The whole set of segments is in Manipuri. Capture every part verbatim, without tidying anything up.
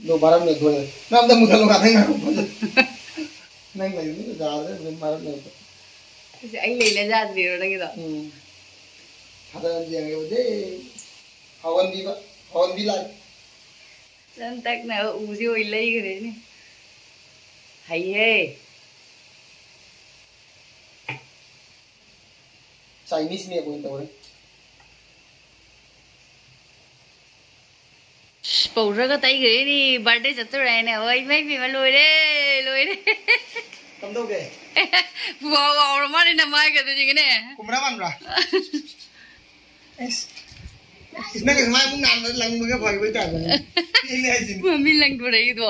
ꯑꯗꯣ ꯚꯥꯔꯠ ꯅꯦꯠ ꯊꯣꯛꯑꯦ꯫ ꯅꯪ ꯑꯝꯇ ꯃꯨꯊꯠꯂꯣ, ꯉꯥꯛꯇꯪ ꯉꯥꯏꯈꯣ꯫ ꯅꯪ ꯂꯩꯕꯗꯨꯗ ꯌꯥꯗ꯭ꯔꯦ, ꯑꯗꯨꯝ ꯚꯥꯔꯠ ꯅꯦꯠꯇꯣ꯫ ꯑꯩꯁꯦ ꯑꯩ ꯂꯩꯅ ꯌꯥꯗ꯭ꯔꯤꯔꯣ ꯅꯪꯒꯤꯗꯣ? ꯎꯝ꯫ ꯊꯥꯗꯔ ꯌꯦꯡꯉꯦꯕꯗꯤ꯫ ꯍꯥꯎꯍꯟꯕꯤꯕ, ꯍꯥꯎꯍꯟꯕꯤ ꯂꯥꯏ꯫ ꯅꯪ ꯇꯛꯅ ꯎꯁꯤ ꯑꯣꯏ ꯂꯩꯈ꯭ꯔꯦꯅꯦ꯫ ꯍꯩꯍꯦ꯫ ꯆꯥꯏꯅꯤꯁ ꯃꯦꯞ ꯑꯣꯏꯅ ꯇꯧꯔꯦ꯫ ꯄꯧꯗꯔꯒ ꯇꯩꯈ꯭ꯔꯦꯅꯦ, ꯕꯥꯔꯗꯦ ꯆꯠꯇꯣꯔꯦꯅꯦ꯫ ꯑꯣ, ꯏꯃꯥ ꯏꯕꯦꯝꯃ, ꯂꯣꯏꯔꯦ, ꯂꯣꯏꯔꯦ꯫ ꯀꯝꯗꯧꯒꯦ? ꯄꯨꯍꯥꯎ ꯍꯥꯎꯔ ꯃꯥꯜꯂꯦ ꯅꯃꯥꯏꯒꯗꯣ, ꯌꯦꯡꯉꯨꯅꯦ꯫ ꯀꯨꯝꯕ꯭ꯔꯥ ꯃꯥꯟꯕ꯭ꯔꯥ? ꯑꯁ, ꯅꯪ ꯁꯨꯃꯥꯏ ꯑꯃꯨꯛ ꯅꯥꯟꯕ ꯂꯪꯕꯒ ꯐꯈꯤꯕꯩ ꯇꯥꯏꯞꯇ꯫ ꯄꯦꯜꯂꯦ ꯍꯥꯏꯁꯤꯅꯤ꯫ ꯃꯃꯤ ꯂꯪꯊꯣꯔꯛꯏꯗꯣ꯫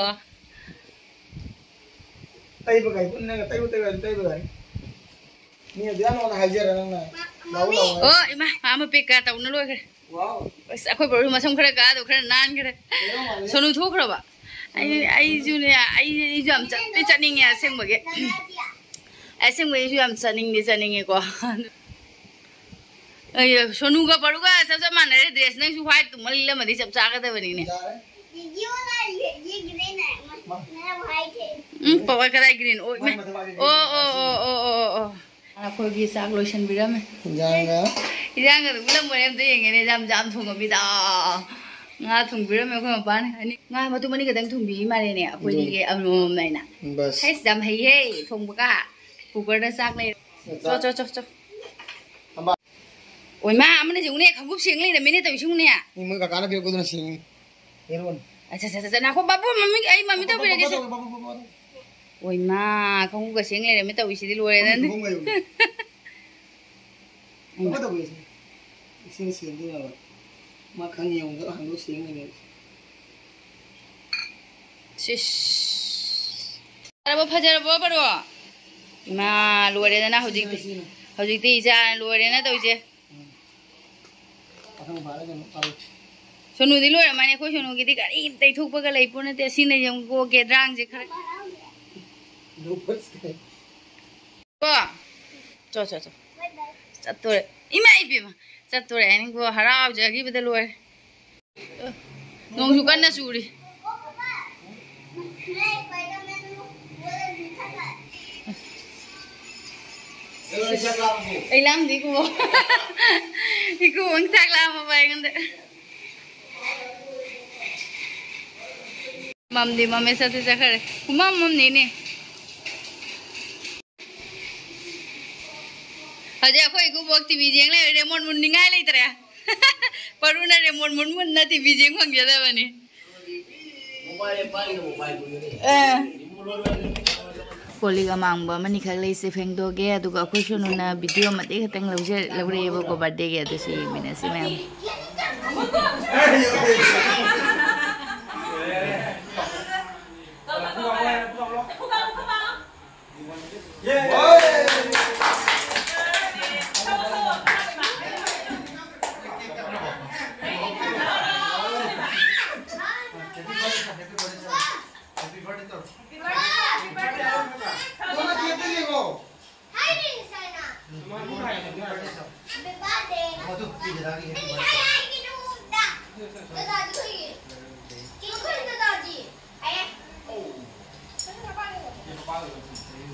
ꯇꯩꯕ ꯀꯩ ꯄꯨꯟꯅꯒ ꯇꯩꯕ ꯇꯩꯕ ꯑꯗꯨꯝ ꯇꯩꯕ ꯌꯥꯏ꯫ ꯃꯤ ꯑꯗꯨ ꯌꯥꯝ ꯅꯉꯣꯟꯗ ꯍꯥꯏꯖꯔ ꯅꯪꯅ ꯂꯥꯎ ꯂꯥꯎ ꯍꯥꯏ꯫ ꯑꯣ, ꯏꯃꯥ, ꯃꯥ ꯃꯄꯦꯛꯀ ꯇꯧꯅ ꯂꯣꯏꯈ꯭ꯔꯦ꯫ ꯋꯥꯎ꯫ ꯑꯁ, ꯑꯩꯈꯣꯏ ꯕꯣꯔꯨ ꯃꯁꯝ ꯈꯔ ꯀꯥꯗꯣ ꯈꯔ ꯅꯥꯟꯈ꯭ꯔꯦ꯫ ꯀꯩꯅꯣ ꯃꯥꯜꯂꯦ꯫ ꯁꯣꯅꯨ ꯊꯣꯛꯈ꯭ꯔꯕ? ꯑꯩ, ꯑꯩꯁꯨꯅꯦ, ꯑꯩ, ꯑꯩꯁꯨ ꯌꯥꯝ ꯆꯠꯇꯤ ꯆꯠꯅꯤꯡꯉꯦ ꯑꯁꯦꯡꯕꯒꯤ꯫ ꯑꯁꯦꯡꯕꯒꯤ ꯑꯩꯁꯨ ꯌꯥꯝ ꯆꯠꯅꯤꯡꯗꯤ ꯆꯠꯅꯤꯡꯉꯦꯀꯣ꯫ ꯑꯩ ꯁꯣꯅꯨꯒ ꯄꯔꯨꯒ ꯆꯞ ꯆꯞ ꯃꯥꯟꯅꯔꯦ ꯗ꯭ꯔꯦꯁ꯫ ꯅꯪꯁꯨ ꯋꯥꯏꯠ ꯇꯨꯝꯃ ꯂꯤꯠꯂꯝꯃꯗꯤ ꯆꯞ ꯆꯥꯒꯗꯕꯅꯤꯅꯦ꯫ ꯌꯥꯔꯦ꯫ ꯎꯝ, ꯄꯋꯥꯔ ꯀꯗꯥꯏ ꯒ꯭ꯔꯤꯟ? ꯑꯣ, ꯃꯥꯏ ꯃꯊꯛ ꯃꯥꯒꯤ ꯒ꯭ꯔꯤꯟ ꯑꯣ, ꯑꯣ, ꯑꯣ꯫ ꯑꯩꯈꯣꯏꯒꯤ ꯆꯥꯛ ꯂꯣꯏꯁꯟꯕꯤꯔꯝꯃꯦ꯫ ꯏꯟꯖꯥꯡꯒ? ꯏꯟꯖꯥꯡꯒꯗꯣ ꯎꯠꯂꯝꯕꯅꯦ, ꯑꯝꯇ ꯌꯦꯡꯒꯦꯅꯦ꯫ ꯌꯥꯝ ꯌꯥꯝ ꯊꯣꯡꯉꯝꯃꯤꯗ꯫ ꯉꯥ ꯊꯣꯡꯕꯤꯔꯝꯃꯦ ꯑꯩꯈꯣꯏ ꯃꯄꯥꯅ꯫ ꯑꯅꯤ, ꯉꯥ ꯃꯇꯨꯝ ꯑꯅꯤ ꯈꯛꯇꯪ ꯊꯣꯡꯕꯤꯔꯤ ꯃꯥꯜꯂꯦꯅꯦ, ꯑꯩꯈꯣꯏꯅꯤꯒꯤ ꯑꯃꯃꯝꯅ ꯑꯩꯅ꯫ ꯕꯁ꯫ ꯍꯩꯁ, ꯌꯥꯝ ꯍꯩꯌꯦ ꯊꯣꯡꯕꯒ꯫ ꯀꯨꯀꯔꯗ ꯆꯥꯛ ꯂꯩꯔꯦ꯫ ꯆꯣ, ꯆꯣ, ꯆꯣ, ꯆꯣ꯫ ꯑꯃ꯫ ꯑꯣꯏꯃꯥ, ꯑꯃꯅ ꯌꯦꯡꯉꯨꯅꯦ, ꯈꯪꯒꯨꯞ ꯁꯦꯡ ꯂꯩꯔꯝꯃꯤꯅꯦ ꯇꯧꯏꯁꯤꯡꯅꯦ꯫ ꯃꯤ ꯃꯣꯏ ꯀꯀꯥꯅ ꯄꯤꯔꯛꯄꯗꯨꯅ ꯁꯦꯡꯉꯤ꯫ ꯍꯦꯔꯣꯟ꯫ ꯑꯆꯥ, ꯑꯆꯥ, ꯑꯆꯥ, ꯅꯥꯈꯣ, ꯕꯥꯕꯨ, ꯃꯃꯤꯡ, ꯑꯩ ꯃꯃꯤꯡ ꯇꯧꯕꯤꯔꯒꯦꯁꯦ꯫ ꯕꯥꯕꯨ, ꯕꯥꯕꯨ, ꯕꯥꯕꯨ, ꯕꯥꯕꯨ꯫ ꯑꯣꯏꯃꯥ, ꯈꯪꯒꯨꯞꯀ ꯁꯦꯡ ꯂꯩꯔꯝꯃꯦ ꯇꯧꯏꯁꯤꯗꯤ, ꯂꯣꯏꯔꯦ ꯅꯪꯗꯤ꯫ ꯈꯪꯒꯨꯞ ꯀꯩꯗꯧꯒꯦ? ꯏꯁꯤꯡ ꯁꯦꯡꯗꯣꯏꯅꯦꯕ꯫ ꯃꯥ ꯈꯪꯉꯤ, ꯌꯦꯡꯉꯨꯗ ꯍꯥꯡꯗꯣꯛ ꯁꯦꯡ ꯂꯩꯔꯝꯃꯦ꯫ ꯁꯤꯁ꯫ ꯐꯖꯔꯕꯣ, ꯐꯖꯔꯕꯣ, ꯕꯔꯣ? ꯏꯃꯥ, ꯂꯣꯏꯔꯦꯗꯅ ꯍꯧꯖꯤꯛꯇꯤ꯫ ꯁꯤꯅ, ꯁꯤꯅ꯫ ꯍꯧꯖꯤꯛꯇꯤ ꯏꯆꯥ ꯂꯣꯏꯔꯦꯅ ꯇꯧꯏꯁꯦ꯫ ꯎꯝ꯫ ꯄꯥꯈꯪ ꯐꯥꯔꯦ ꯀꯩꯅꯣ, ꯐꯥꯔꯦ꯫ ꯁꯣꯅꯨꯗꯤ ꯂꯣꯏꯔꯝꯃꯅꯤ꯫ ꯑꯩꯈꯣꯏ ꯁꯣꯅꯨꯒꯤꯗꯤ ꯀꯔꯤꯝ ꯇꯩꯊꯣꯛꯄꯒ ꯂꯩ ꯄꯣꯠ ꯅꯠꯇꯦ꯫ ꯑꯁꯤꯅ ꯌꯦꯡꯉꯨꯀꯣ, ꯒꯦꯗ꯭ꯔꯥꯡꯁꯦ ꯈꯔ꯫ ꯂꯣꯄꯁ ꯀꯥꯏ꯫ ꯀꯣ? ꯆꯣ, ꯆꯣ, ꯆꯣ꯫ ꯆꯠꯇꯣꯔꯦ꯫ ꯏꯃꯥ ꯏꯕꯦꯝꯃ! ꯆꯠꯇꯣꯔꯦ ꯍꯥꯏꯅꯤꯀꯣ, ꯍꯔꯥꯎꯖꯈꯤꯕꯗ ꯂꯣꯏꯔꯦ꯫ ꯅꯣꯡꯁꯨ ꯀꯟꯅ ꯆꯨꯔꯤ꯫ ꯑꯩ ꯂꯥꯝꯗꯦ ꯏꯀꯨꯕꯣꯛ꯫ ꯏꯀꯨꯕꯣꯛ ꯆꯥꯛ ꯂꯥꯝꯃꯕ ꯑꯩꯉꯣꯟꯗ꯫ ꯃꯝꯗꯤ ꯃꯝꯃꯦ, ꯆꯠꯇꯤ ꯆꯠꯈ꯭ꯔꯦ꯫ ꯄꯨꯃꯝ ꯃꯝꯅꯤꯅꯦ꯫ ꯍꯧꯖꯤꯛ ꯑꯩꯈꯣꯏ ꯏꯀꯨꯕꯣꯛ ꯇꯤ ꯚꯤ ꯌꯦꯡ ꯂꯩꯔꯦ, ꯔꯦꯃꯣꯠ ꯃꯨꯟꯅꯤꯡꯉꯥꯏ ꯂꯩꯇ꯭ꯔꯦ꯫ ꯄꯔꯨꯅ ꯔꯦꯃꯣꯠ ꯃꯨꯟ ꯃꯨꯟꯅ ꯇꯤ ꯚꯤ ꯌꯦꯡ ꯐꯪꯖꯗꯕꯅꯤ꯫ ꯑꯦ꯫ ꯀꯣꯜ ꯂꯤꯛ ꯑꯃꯥꯡꯕ ꯑꯃꯅꯤꯈꯛ ꯂꯩꯁꯦ, ꯐꯦꯡꯗꯣꯛꯑꯒꯦ꯫ ꯑꯗꯨꯒ ꯑꯩꯈꯣꯏ ꯁꯣꯅꯨꯅ ꯚꯤꯗꯤꯑꯣ ꯃꯇꯦꯛ ꯈꯛꯇꯪ ꯂꯧꯖ-, ꯂꯧꯔꯛꯑꯦꯕꯀꯣ, ꯕꯥꯔꯗꯦꯒꯤ꯫ ꯑꯗꯨꯁꯨ ꯌꯦꯡꯃꯤꯟꯅꯁꯤ ꯃꯌꯥꯝ꯫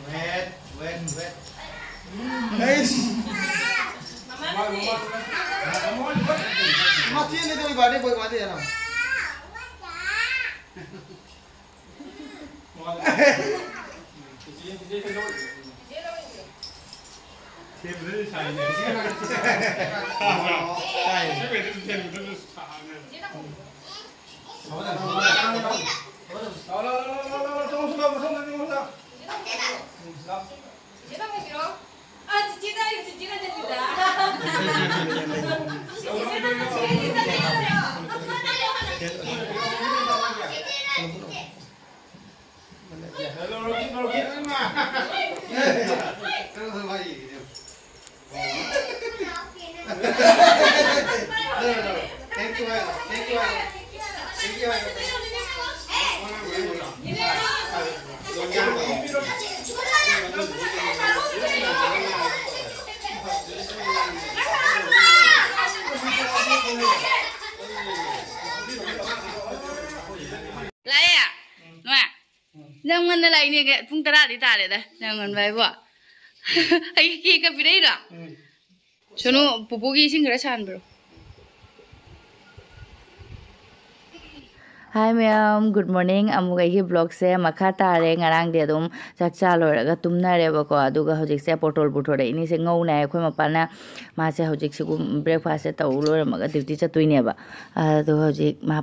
Wait, wait, wait. Guys. Mati ni tu ibadah boy mati ya, no? ꯌꯥꯝ ꯉꯟꯅ ꯂꯥꯛꯏꯅꯦ, ꯄꯨꯡ ꯇꯔꯥꯗꯤ ꯇꯥꯔꯦꯗ꯫ ꯌꯥꯝ ꯉꯟꯕ ꯍꯥꯏꯕꯣ꯫ ꯑꯩ ꯀꯦꯛꯀ ꯄꯤꯔꯛꯏꯔꯣ? ꯎꯝ꯫ ꯁꯨꯅꯨ, ꯄꯨꯄꯨꯒꯤ ꯏꯁꯤꯡ ꯈꯔ ꯁꯥꯍꯟꯕꯤꯔꯣ꯫ Hi ꯃꯌꯥꯝ, good morning꯫ ꯑꯃꯨꯛ ꯑꯩꯒꯤ vlogꯁꯦ ꯃꯈꯥ ꯇꯥꯔꯦ꯫ ꯉꯔꯥꯡꯗꯤ ꯑꯗꯨꯝ ꯆꯥꯛ ꯆꯥ ꯂꯣꯏꯔꯒ ꯇꯨꯝꯅꯔꯦꯕꯀꯣ, ꯑꯗꯨꯒ ꯍꯧꯖꯤꯛꯁꯦ ꯄꯣꯇꯣꯜ ꯄꯨꯊꯣꯔꯛꯏꯅꯤꯁꯦ ꯉꯧꯅ꯫ ꯑꯩꯈꯣꯏ ꯃꯄꯥꯅ, ꯃꯥꯁꯦ ꯍꯧꯖꯤꯛ ꯁꯤꯒꯨꯝ breakfastꯁꯦ ꯇꯧ ꯂꯣꯏꯔꯝꯃꯒ duty ꯆꯠꯇꯣꯏꯅꯦꯕ꯫ ꯑꯗꯣ ꯍꯧꯖꯤꯛ ꯃꯥ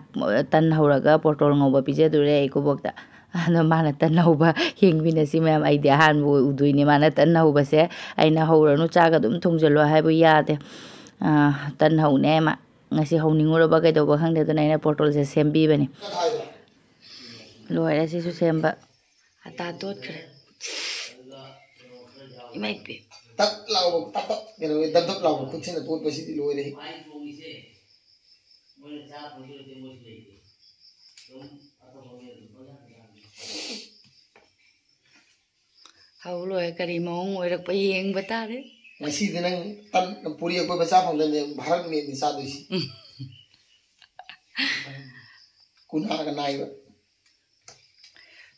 ꯇꯟ ꯍꯧꯔꯒ ꯄꯣꯇꯣꯜ ꯉꯧꯕ ꯄꯤꯖꯗꯣꯔꯦ ꯑꯩ ꯏꯀꯨꯕꯣꯛꯇ꯫ ꯑꯗꯣ ꯃꯥꯅ ꯇꯟ ꯍꯧꯕ ꯌꯦꯡꯃꯤꯟꯅꯁꯤ ꯃꯌꯥꯝ꯫ ꯑꯩꯗꯤ ꯑꯍꯥꯟꯕ ꯑꯣꯏ ꯎꯗꯣꯏꯅꯦ ꯃꯥꯅ ꯇꯟ ꯍꯧꯕꯁꯦ꯫ ꯑꯩꯅ "ꯍꯧꯔꯅꯨ, ꯆꯥꯛ ꯑꯗꯨꯝ ꯊꯣꯡꯖꯜꯂꯣ" ꯍꯥꯏꯕꯨ ꯌꯥꯗꯦ꯫ ꯑꯥ, ꯇꯟ ꯍꯧꯅꯦ ꯃꯥ꯫ ꯉꯁꯤ ꯍꯧꯅꯤꯡꯉꯨꯔꯕ ꯀꯩꯗꯧꯕ ꯈꯪꯗꯦ, ꯑꯗꯨꯅ ꯑꯩꯅ ꯄꯣꯇꯣꯜꯁꯦ ꯁꯦꯝꯕꯤꯕꯅꯤ꯫ ꯂꯣꯏꯔꯦ ꯁꯤꯁꯨ ꯁꯦꯝꯕ꯫ ꯑꯇꯥ ꯇꯣꯠꯈ꯭ꯔꯦ꯫ ꯏꯃꯥ ꯏꯄꯦꯝ꯫ ꯇꯛ ꯂꯥꯎꯕ, ꯇꯞ ꯇꯞ, ꯀꯩꯅꯣ, ꯗꯞ ꯗꯞ ꯂꯥꯎꯕ ꯈꯨꯠꯁꯤꯅ ꯇꯣꯠꯄꯁꯤꯗꯤ ꯂꯣꯏꯔꯦ꯫ ꯍꯧ ꯂꯣꯏꯔꯦ, ꯀꯔꯤ ꯃꯑꯣꯡ ꯑꯣꯏꯔꯛꯄ ꯌꯦꯡꯕ ꯇꯥꯔꯦ꯫ ꯉꯁꯤꯗꯤ ꯅꯪ ꯇꯟ, ꯄꯨꯔꯤ ꯑꯀꯣꯏꯕ ꯆꯥ ꯐꯪꯗꯕꯅꯦ, ꯚꯥꯔꯠ ꯃꯦꯠꯅꯤ ꯆꯥꯗꯣꯏꯁꯤ꯫ ꯎꯝ꯫ ꯀꯨꯟꯍꯥꯒ ꯅꯥꯏꯕ꯫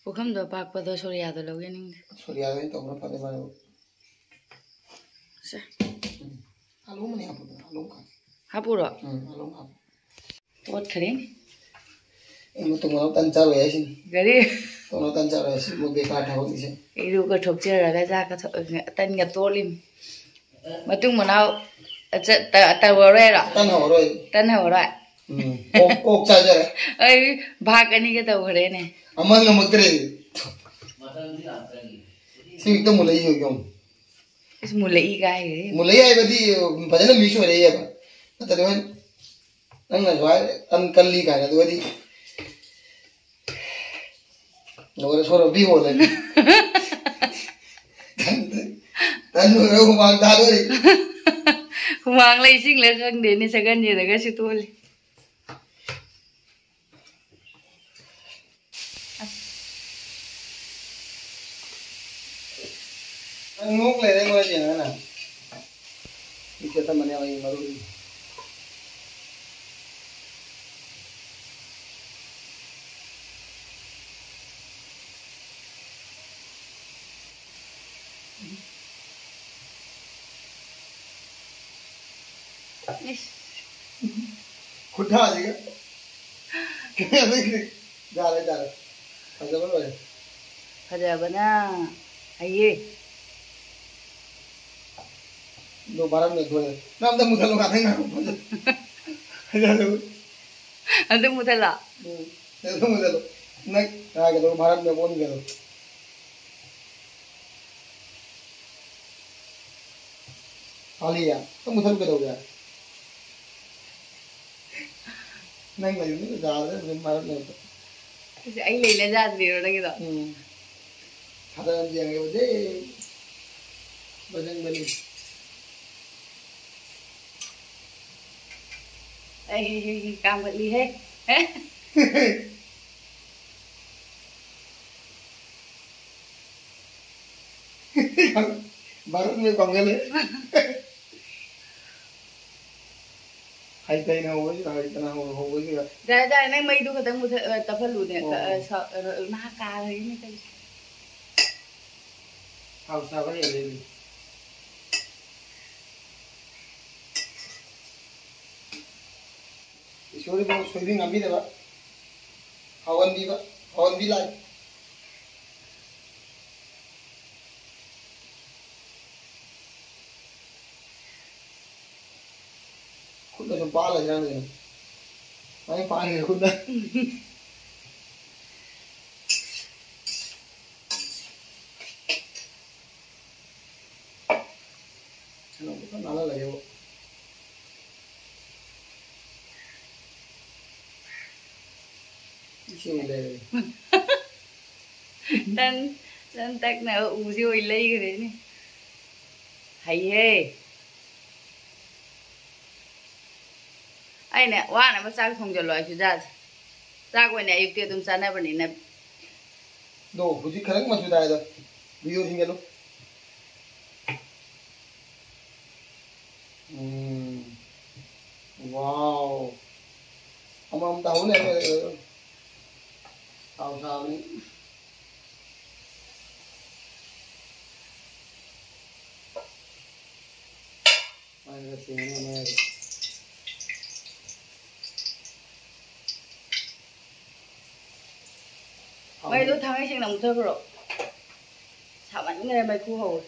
ꯄꯨꯈꯝꯗꯣ ꯑꯄꯥꯛꯄꯗꯣ ꯁꯣꯔꯤꯌꯥꯗꯣ ꯂꯧꯖꯅꯤꯡꯗꯦ꯫ ꯁꯣꯔꯤꯌꯥꯗꯣ ꯑꯣꯏꯅ ꯇꯧꯕꯅ ꯐꯗꯣꯏ ꯃꯥꯜꯂꯦ꯫ ꯁꯦ꯫ ꯎꯝ꯫ ꯑꯂꯨ ꯑꯃꯅꯤ ꯍꯥꯞꯄꯨꯗꯅ, ꯑꯂꯨ ꯑꯃꯈꯛ꯫ ꯍꯥꯞꯄꯨꯔꯣ? ꯎꯝ, ꯑꯂꯨ ꯑꯃ ꯍꯥꯞꯄꯨ꯫ ꯇꯣꯠꯈ꯭ꯔꯦ꯫ ꯑꯩ ꯃꯇꯨꯡ ꯃꯅꯥꯎ ꯇꯟ ꯆꯥꯔꯣꯏ ꯍꯥꯏꯁꯤꯅꯤ꯫ ꯀꯔꯤ? ꯃꯇꯨꯡ ꯃꯅꯥꯎ ꯇꯟ ꯆꯥꯔꯣꯏ ꯍꯥꯏꯁꯤ, ꯃꯣꯏ ꯕꯦꯀꯥꯔ ꯊꯕꯛꯅꯤꯁꯦ꯫ ꯏꯔꯨꯒ ꯊꯣꯛꯆꯔꯒ ꯆꯥꯛꯀ ꯊꯣ-, ꯇꯟꯒ ꯇꯣꯠꯂꯤꯃꯤ꯫ ꯃꯇꯨꯡ ꯃꯅꯥꯎ, ꯑ, ꯆ-, ꯇ-, ꯇꯧꯔꯔꯣꯏꯔꯣ? ꯇꯟ ꯍꯧꯔꯔꯣꯏ꯫ ꯇꯟ ꯍꯧꯔꯔꯣꯏ? ꯎꯝ꯫ ꯑꯣꯛ, ꯑꯣꯛ ꯆꯥꯖꯔꯦ꯫ ꯑꯩ ꯚꯥꯛ ꯑꯅꯤꯒ ꯇꯧꯈ꯭ꯔꯦꯅꯦ꯫ ꯑꯃ ꯉꯝꯃꯛꯇ꯭ꯔꯦ꯫ ꯁꯤ ꯍꯦꯛꯇ ꯃꯨꯜꯂꯛꯏ ꯌꯦꯡꯉꯨ꯫ ꯏꯁ, ꯃꯨꯜꯂꯛꯏ ꯀꯥꯏꯔꯦ꯫ ꯃꯨꯜꯂꯛꯏ ꯍꯥꯏꯕꯗꯤ ꯐꯖꯅ mix ꯑꯣꯏꯔꯛꯏꯑꯕ꯫ ꯅꯠꯇ꯭ꯔꯗꯤ ꯍꯣꯔꯦꯟ ꯅꯪꯅꯁꯨ ꯍꯥꯏ ꯇꯟ ꯀꯜꯂꯤ ꯀꯥꯏꯅ, ꯑꯗꯨꯒꯗꯤ ꯂꯣꯏꯔꯦ, ꯁꯣꯔ ꯍꯣꯕꯤ ꯍꯣꯜꯂꯦ꯫ ꯇꯟ, ꯇꯟ ꯂꯣꯏꯔ ꯍꯨꯃꯥꯡ ꯇꯥꯗꯣꯔꯤ꯫ ꯍꯨꯃꯥꯡꯂ ꯏꯁꯤꯡꯂ ꯈꯪꯗꯦꯅꯦ, ꯁꯒꯟ ꯌꯦꯡꯉꯒ ꯁꯤ ꯇꯣꯜꯂꯤ꯫ ꯅꯪ ꯅꯣꯛ ꯂꯩꯔꯦ ꯅꯣꯏ ꯌꯦꯡꯉꯒ ꯅꯪ꯫ ꯃꯤꯡꯁꯦꯠ ꯊꯝꯕꯅꯦ ꯑꯩ ꯃꯔꯨ꯫ ꯏꯁ, ꯈꯨꯠꯊꯥꯁꯤꯒ꯫ ꯌꯥꯔꯦ, ꯌꯥꯔꯦ꯫ ꯐꯖꯕ ꯂꯣꯏꯔꯦ꯫ ꯐꯖꯕꯅ ꯍꯩꯌꯦ꯫ ꯑꯗꯣ ꯚꯥꯔꯠ ꯃꯦꯞ ꯊꯣꯛꯑꯦ꯫ ꯅꯪ ꯑꯝꯇ ꯃꯨꯊꯠꯂꯣ, ꯉꯥꯛꯇꯪ ꯉꯥꯏꯈꯣ, ꯐꯖ-, ꯐꯖꯗꯕ꯫ ꯑꯗꯨ ꯃꯨꯊꯠꯂꯣ? ꯎꯝ, ꯑꯗꯨ ꯃꯨꯊꯠꯂꯣ꯫ ꯅꯪ ꯉꯥꯏꯒꯗꯧ, ꯚꯥꯔꯠ ꯃꯦꯞ ꯑꯣꯟꯒꯗꯧ꯫ ꯑꯥꯂꯤꯌꯥ, ꯅꯪ ꯃꯨꯊꯠꯂꯨ ꯀꯩꯗꯧꯒꯦ? ꯅꯪ ꯂꯩꯕꯗꯨꯗ ꯌꯥꯗ꯭ꯔꯦ, ꯑꯗꯨꯝ ꯃꯔꯛ ꯃꯔꯛꯇ꯫ ꯑꯩꯁꯦ ꯑꯩ ꯂꯩꯅ ꯌꯥꯗ꯭ꯔꯤꯔꯣ ꯅꯪꯒꯤꯗꯣ? ꯎꯝ꯫ ꯊꯥꯗꯔꯝꯗꯦ ꯌꯦꯡꯉꯦ ꯍꯧꯖꯤꯛ꯫ ꯕꯖꯪ ꯕꯂꯤ꯫ ꯑꯩ ꯍꯦ, ꯍꯦ, ꯍꯦ, ꯀꯥꯝꯒꯠꯂꯤꯍꯦ꯫ ꯚꯥꯔꯠ ꯃꯦꯞ ꯀꯥꯝꯒꯠꯂꯦ꯫ ꯍꯩꯇ ꯍꯩꯅ ꯍꯧꯕꯁꯤꯗ, ꯍꯩꯇꯅ ꯍꯧ-, ꯍꯧꯕꯁꯤꯗ꯫ ꯌꯥꯔꯦ, ꯌꯥꯔꯦ, ꯅꯪ ꯃꯩꯗꯨ ꯈꯛꯇꯪ ꯃꯨꯊꯠ-, ꯑ, ꯇꯞꯍꯜꯂꯨꯅꯦ꯫ ꯑꯣ꯫ ꯑ, ꯁ-, ꯑ, ꯅꯍꯥ ꯀꯥꯔꯒꯤꯅꯦ ꯇꯧꯔꯤꯁꯦ꯫ ꯊꯥꯎ ꯁꯥꯕ ꯍꯦꯜꯂꯦ ꯑꯗꯨꯗꯤ꯫ ꯏꯁꯣꯔ ꯏꯕꯨꯡ ꯁꯣꯏꯕꯤ ꯉꯥꯝꯕꯤꯗꯕ꯫ ꯍꯥꯎꯍꯟꯕꯤꯕ, ꯍꯥꯎꯍꯟꯕꯤ ꯂꯥꯏ꯫ ꯈꯨꯠꯅ ꯁꯨꯝ ꯄꯥꯜꯂꯁꯤꯔ ꯈꯪꯗꯦꯅꯦ꯫ ꯃꯥꯏ ꯄꯥꯟꯈ꯭ꯔꯦ ꯈꯨꯠꯅ꯫ ꯁꯅꯥ ꯐꯖꯅ ꯅꯥꯜꯍꯜꯂꯒꯦꯕ꯫ ꯏꯁꯤꯡ ꯂꯩꯔꯦ꯫ ꯇꯟ, ꯇꯟ ꯇꯛꯅꯕ ꯎꯁꯤ ꯑꯣꯏ ꯂꯩꯈ꯭ꯔꯦꯅꯦ꯫ ꯍꯩꯍꯦ꯫ ꯑꯩꯅ ꯋꯥꯅꯕ ꯆꯥꯛ ꯊꯣꯡꯖꯜꯂꯣ ꯍꯥꯏꯁꯨ ꯌꯥꯗꯦ꯫ ꯆꯥꯛ ꯑꯣꯏꯅ ꯑꯌꯨꯛꯇꯤ ꯑꯗꯨꯝ ꯆꯥꯅꯕꯅꯤꯅ꯫ ꯑꯗꯣ ꯍꯧꯖꯤꯛ ꯈꯔꯪ ꯃꯆꯨ ꯇꯥꯏꯗ꯫ ꯚꯤꯗꯤꯑꯣ ꯊꯤꯡꯒꯠꯂꯨ꯫ ꯎꯝ꯫ ꯋꯥꯎ꯫ ꯑꯃꯃꯝ ꯇꯥꯍꯧꯅꯦ꯫ ꯊꯥꯎ ꯁꯥꯕꯅꯤ꯫ ꯃꯥꯏ ꯈꯔ ꯁꯦꯡꯉꯦ, ꯃꯥꯏ꯫ ꯃꯩꯗꯣ ꯊꯥꯡꯒꯩ ꯁꯦꯡꯅ ꯃꯨꯠꯊꯈ꯭ꯔꯣ꯫ ꯁꯥꯃꯟꯈ꯭ꯔꯦ, ꯃꯩꯈꯨ ꯍꯧꯔꯦ꯫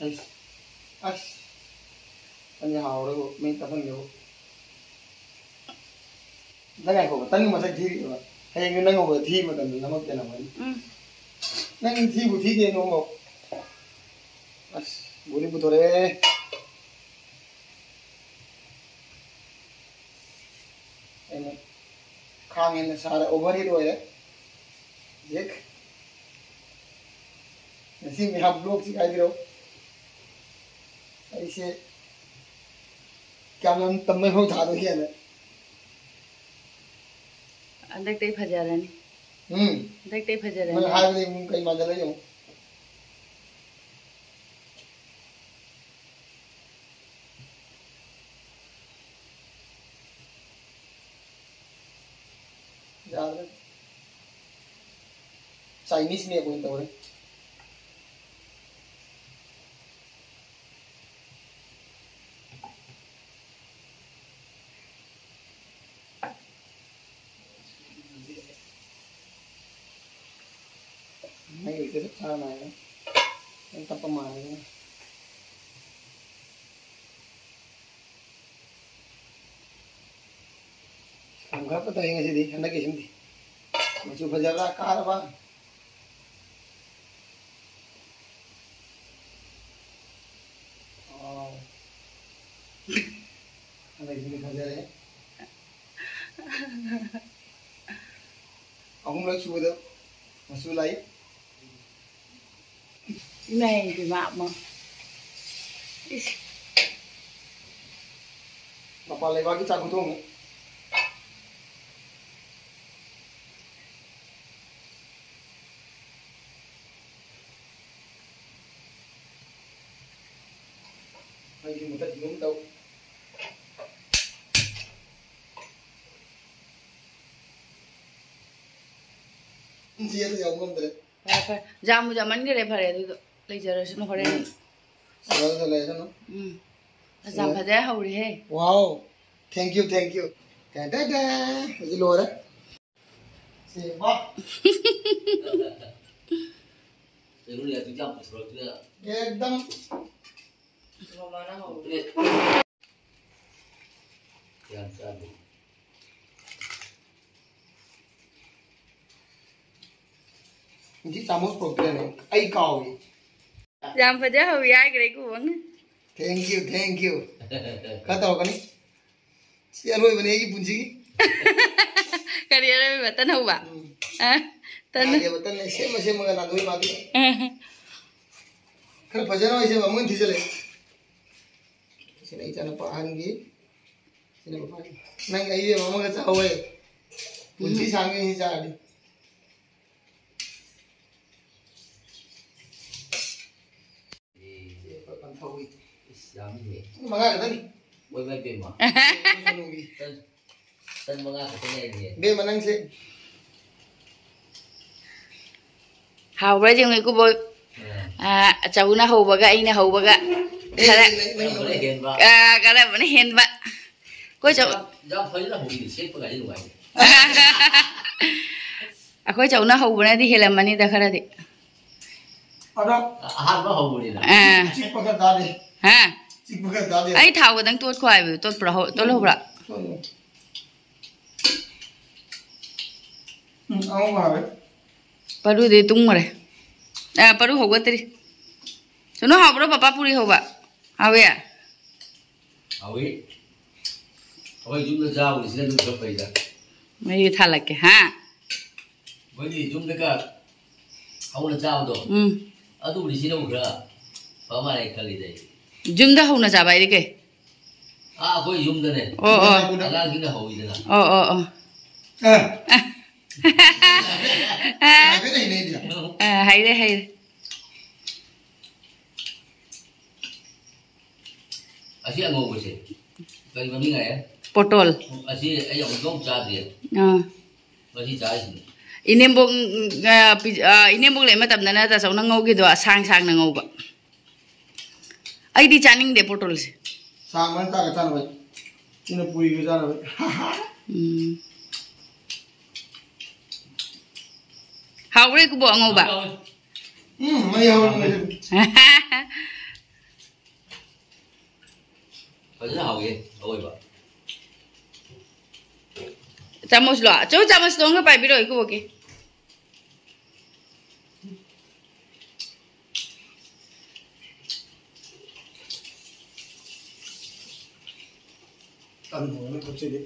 ꯑꯁ, ꯑꯁ, ꯅꯪꯗꯤ ꯍꯥꯎꯔꯦꯕꯨ, ꯃꯩ ꯇꯞꯐꯝꯗꯕꯨ꯫ ꯅꯪ ꯉꯥꯏꯈꯣꯕ, ꯇꯟꯒꯤ ꯃꯁꯛ ꯊꯤꯔꯤꯕ꯫ ꯍꯌꯦꯡꯗꯤ ꯅꯪ ꯎꯕꯗ ꯊꯤꯕ ꯃꯇꯝꯗ ꯅꯃꯛꯇ ꯅꯝꯒꯅꯤ꯫ ꯎꯝ꯫ ꯅꯪ ꯊꯤꯕꯨ ꯊꯤꯗꯦ ꯅꯣꯡꯃ꯫ ꯑꯁ, ꯒꯨꯂꯤ ꯄꯨꯊꯣꯔꯛꯑꯦ꯫ ꯑꯩꯅ ꯈꯥꯡ ꯍꯦꯟꯅ ꯁꯥꯔꯦ, overheat ꯑꯣꯏꯔꯦ꯫ ꯌꯦꯛ꯫ ꯉꯁꯤ ꯃꯤꯍꯥꯞ vlogꯁꯤ ꯀꯥꯏꯗ꯭ꯔꯣ? ꯑꯩꯁꯦ ꯀꯌꯥꯝ ꯌꯥꯝ ꯇꯝꯕꯩ ꯃꯑꯣꯡ ꯊꯥꯗꯣꯏꯒꯦꯅ꯫ ꯍꯟꯗꯛꯇꯩ ꯐꯖꯔꯅꯤ꯫ ꯎꯝ꯫ ꯍꯟꯗꯛꯇꯩ ꯐꯖꯔꯅꯤ꯫ ꯅꯪ ꯍꯥꯏꯕꯗꯤ ꯑꯃꯨꯛ ꯀꯩ ꯃꯥꯟꯖꯜꯂꯛꯏ ꯌꯦꯡꯉꯨ꯫ ꯌꯥꯗ꯭ꯔꯦ꯫ Chinese ꯃꯦꯞ ꯑꯣꯏꯅ ꯇꯧꯔꯦ꯫ ꯃꯩ ꯂꯩꯇꯦ, ꯆꯞ ꯆꯥꯅ ꯅꯥꯏꯔꯦ꯫ ꯈꯤꯇꯪ ꯇꯞꯄ ꯃꯥꯜꯂꯦ꯫ ꯌꯥꯝ ꯀꯥꯔꯛꯄ ꯇꯥꯏ ꯉꯁꯤꯗꯤ, ꯍꯟꯗꯛꯀꯤꯁꯤꯃꯗꯤ꯫ ꯃꯆꯨ ꯐꯖꯕ꯭ꯔꯥ? ꯀꯥꯔꯕ? ꯋꯥꯎ꯫ ꯍꯟꯗꯛꯁꯤꯗꯤ ꯐꯖꯔꯦ꯫ ꯑꯍꯨꯝꯂꯛ ꯁꯨꯕꯗ ꯃꯆꯨ ꯂꯥꯛꯏ꯫ ꯏꯃꯥꯏ ꯄꯦꯝꯃ ꯑꯃ꯫ ꯏꯁ꯫ ꯃꯄꯥꯟ ꯂꯩꯕꯥꯛꯀꯤ ꯆꯥꯛ ꯈꯨꯊꯣꯡꯅꯤ꯫ ꯃꯩꯁꯨ ꯃꯨꯊꯠꯈꯤꯒꯨꯝ ꯇꯧ꯫ ꯆꯦꯗ ꯌꯥꯎ ꯉꯝꯗ꯭ꯔꯦ꯫ ꯐꯔꯦ, ꯐꯔꯦ꯫ ꯖꯥꯝꯕꯨ ꯖꯥꯃꯟꯈ꯭ꯔꯦ, ꯐꯔꯦ ꯑꯗꯨꯗꯣ꯫ ꯂꯩꯖꯔꯁꯅꯨ ꯍꯣꯔꯦꯟ꯫ ꯎꯝ꯫ ꯁꯤꯡꯒꯜꯗ ꯂꯩꯔꯁꯅꯨ꯫ ꯎꯝ꯫ ꯑꯁ, ꯌꯥꯝ ꯁꯤꯡꯒꯜ꯫ ꯐꯖꯩ, ꯍꯧꯔꯦꯍꯦ꯫ Wow! Thank you, thank you꯫ ꯇꯦ, ꯇꯦ, ꯇꯦ꯫ ꯍꯧꯖꯤꯛ ꯂꯣꯏꯔꯦ꯫ ꯁꯦ, ꯋꯥ꯫ ꯀꯩꯅꯣꯅꯦ, ꯑꯗꯨ ꯌꯥꯝ ꯄꯨꯊꯣꯔꯛꯇꯅ꯫ ꯑꯦꯛꯗꯝ꯫ ꯃꯃꯥꯅ ꯍꯧꯔꯦ꯫ ꯒ꯭ꯌꯥꯟ ꯇꯥꯗꯦ꯫ ꯉꯁꯤ ꯆꯥꯃꯁ ꯄꯨꯔꯛꯇ꯭ꯔꯦꯅꯦ꯫ ꯑꯩ ꯀꯥꯎꯏ꯫ ꯌꯥꯝ ꯐꯖꯍꯧꯋꯤ ꯍꯥꯏꯈ꯭ꯔꯦ ꯏꯀꯨꯕꯣꯛꯅ꯫ Thank you, thank you꯫ ꯈꯔ ꯇꯧꯔꯛꯀꯅꯤ꯫ ꯁꯤ ꯑꯔꯣꯏꯕꯅꯦ ꯑꯩꯒꯤ ꯄꯨꯟꯁꯤꯒꯤ꯫ ꯀꯔꯤ ꯑꯔꯣꯏꯕ? ꯇꯟ ꯍꯧꯕ? ꯎꯝ꯫ ꯑ? ꯇꯟ꯫ ꯌꯥꯗꯦꯕ, ꯇꯟ ꯁꯦꯝꯃ ꯁꯦꯝꯃꯒ ꯅꯥꯟꯗꯣꯏ ꯃꯥꯗꯤ꯫ ꯑ꯫ ꯈꯔ ꯐꯖꯅ ꯑꯩ ꯁꯦꯝꯕ ꯑꯃꯨꯛ ꯍꯦꯟꯅ ꯊꯤꯖꯤꯜꯂꯛꯑꯦ꯫ ꯁꯤꯅ ꯏꯆꯥꯅꯨꯄꯥ ꯑꯍꯟꯒꯤ꯫ ꯁꯤꯅ ꯃꯄꯥꯒꯤ꯫ ꯅꯪ ꯑꯩ ꯑꯃꯒ ꯆꯥꯍꯧꯋꯦ꯫ ꯄꯨꯟꯁꯤ ꯎꯝ꯫ ꯁꯥꯡꯉꯦ ꯁꯤ ꯆꯥꯔꯗꯤ꯫ ꯏꯁ, ꯌꯥꯝꯃꯤꯍꯦ꯫ ꯃꯉꯥ ꯈꯛꯇꯅꯤ꯫ ꯃꯣꯏ ꯃꯥꯏ ꯄꯦꯝꯃ꯫ ꯁꯣꯅꯨꯒꯤ꯫ ꯇꯟ, ꯇꯟ ꯃꯉꯥ ꯈꯛꯇꯅꯦ ꯍꯥꯏꯅꯦ꯫ ꯕꯦꯝꯃ ꯅꯪꯁꯦ꯫ ꯍꯥꯎꯕ꯭ꯔꯥ ꯌꯦꯡꯉꯨ ꯏꯀꯨꯕꯣꯛ꯫ ꯑꯥ꯫ ꯑꯥ, ꯆꯧꯅ ꯍꯧꯕꯒ ꯑꯩꯅ ꯍꯧꯕꯒ꯫ ꯑꯦ, ꯈꯔ, ꯅꯪ, ꯅꯪ, ꯅꯪ꯫ ꯀꯔꯝꯕꯅ ꯍꯦꯟꯕ? ꯑꯥ, ꯀꯔꯝꯕꯅ ꯍꯦꯟꯕ? ꯑꯩꯈꯣꯏ ꯆꯧ-, ꯌꯥꯝ, ꯌꯥꯝ ꯐꯖꯅ ꯍꯧꯕꯤꯅꯤ, ꯁꯦꯠꯄꯒꯁꯦ ꯅꯨꯡꯉꯥꯏꯅꯤ꯫ ꯑꯩꯈꯣꯏ ꯆꯧꯅ ꯍꯧꯕꯅꯗꯤ ꯍꯦꯜꯂꯝꯃꯅꯤꯗ ꯈꯔꯗꯤ꯫ ꯑꯗꯣ ꯑꯍꯥꯟꯕ ꯍꯧꯕꯅꯤꯅ꯫ ꯑꯥ꯫ ꯆꯤꯛꯄ ꯈꯔ ꯇꯥꯗꯦ꯫ ꯍꯥ? ꯆꯤꯛꯄ ꯈꯔ ꯇꯥꯗꯦ꯫ ꯑꯩ ꯊꯥꯎ ꯈꯛꯇꯪ ꯇꯣꯠꯈꯣ ꯍꯥꯏꯕꯗꯣ, ꯇꯣꯠꯄ꯭ꯔꯥ, ꯍꯧ-, ꯇꯣꯠꯍꯧꯕ꯭ꯔꯥ? ꯇꯣꯠꯂꯦ꯫ ꯎꯝ, ꯑꯃꯨꯛ ꯃꯥꯜꯂꯦ꯫ ꯄꯔꯨꯗꯤ ꯇꯨꯝꯈ꯭ꯔꯦ꯫ ꯑꯥ, ꯄꯔꯨ ꯍꯧꯒꯠꯇ꯭ꯔꯤ꯫ ꯁꯨꯅꯨ, ꯍꯥꯎꯕ꯭ꯔꯣ ꯄꯄꯥ ꯄꯨꯔꯤ ꯍꯧꯕ? ꯍꯥꯎꯋꯦ? ꯍꯥꯎꯋꯤ꯫ ꯑꯩꯈꯣꯏ ꯌꯨꯝꯗ ꯆꯥꯕꯅꯤ, ꯁꯤꯅ ꯑꯗꯨꯝ ꯈꯔ ꯐꯩꯗ꯫ ꯃꯩ ꯊꯥꯜꯂꯛꯀꯦ, ꯍꯥ? ꯃꯣꯏꯗꯤ ꯌꯨꯝꯗꯒ ꯍꯧꯅ ꯆꯥꯕꯗꯣ, ꯎꯝ꯫ ꯑꯗꯨꯕꯨꯗꯤ ꯁꯤꯅ ꯑꯃꯨꯛ ꯈꯔ ꯐ ꯃꯥꯜꯂꯦ ꯈꯜꯂꯤꯗ ꯑꯩꯗꯤ꯫ ꯌꯨꯝꯗ ꯍꯧꯅ ꯆꯥꯕ ꯍꯥꯏꯗꯤ ꯀꯩ? ꯑꯥ, ꯑꯩꯈꯣꯏ ꯌꯨꯝꯗꯅꯦ꯫ ꯑꯣ, ꯑꯣ꯫ ꯑꯉꯥꯡꯁꯤꯡꯅ ꯍꯧꯋꯤꯗꯅ꯫ ꯑꯣ, ꯑꯣ, ꯑꯣ꯫ ꯑ꯫ ꯑ꯫ ꯍꯥꯏꯐꯦꯠ ꯍꯩꯅꯩꯗꯤ꯫ ꯑ, ꯍꯩꯔꯦ, ꯍꯩꯔꯦ꯫ ꯑꯁꯤ ꯑꯉꯧꯕꯁꯦ ꯀꯔꯤ ꯃꯃꯤꯡ ꯍꯥꯏ? ꯄꯣꯇꯣꯜ꯫ ꯑꯁꯤ ꯑꯩ ꯑꯃꯨꯛꯐꯥꯎ ꯆꯥꯗ꯭ꯔꯤ꯫ ꯑꯥ꯫ ꯉꯁꯤ ꯆꯥꯔꯤꯁꯤꯅꯤ꯫ ꯏꯅꯦꯝꯕꯣꯛ, ꯎꯝ, ꯑ, ꯄꯤ-, ꯑ, ꯏꯅꯦꯝꯕꯣꯛ ꯂꯩ ꯃꯇꯝꯗꯅ ꯇꯥꯆꯧꯅ ꯉꯧꯈꯤꯗꯣ ꯑꯁꯥꯡ ꯁꯥꯡꯅ ꯉꯧꯕ꯫ ꯑꯩꯗꯤ ꯆꯥꯅꯤꯡꯗꯦ ꯄꯣꯇꯣꯜꯁꯦ꯫ ꯁꯥꯡꯕꯅ ꯆꯥꯒ ꯆꯥꯅꯕ꯫ ꯁꯤꯅ ꯄꯨꯔꯤꯒ ꯆꯥꯅꯕ꯫ ꯎꯝ꯫ ꯍꯥꯎꯕ꯭ꯔꯥ ꯏꯀꯨꯕꯣꯛ ꯑꯉꯧꯕ? ꯎꯝ, ꯃꯩ ꯍꯧꯔꯝꯃꯦ꯫ ꯐꯖꯅ ꯍꯥꯎꯋꯦ ꯑꯋꯣꯏꯕ꯫ ꯆꯥꯃꯁꯂꯣ? ꯑꯆꯧ ꯆꯥꯃꯁꯇꯣ ꯑꯃꯒ ꯄꯥꯏꯕꯤꯔꯛꯑꯣ ꯏꯀꯨꯕꯣꯛꯀꯤ꯫ ꯇꯟ ꯍꯧꯔꯅꯤ ꯈꯨꯠꯁꯤꯗꯤ꯫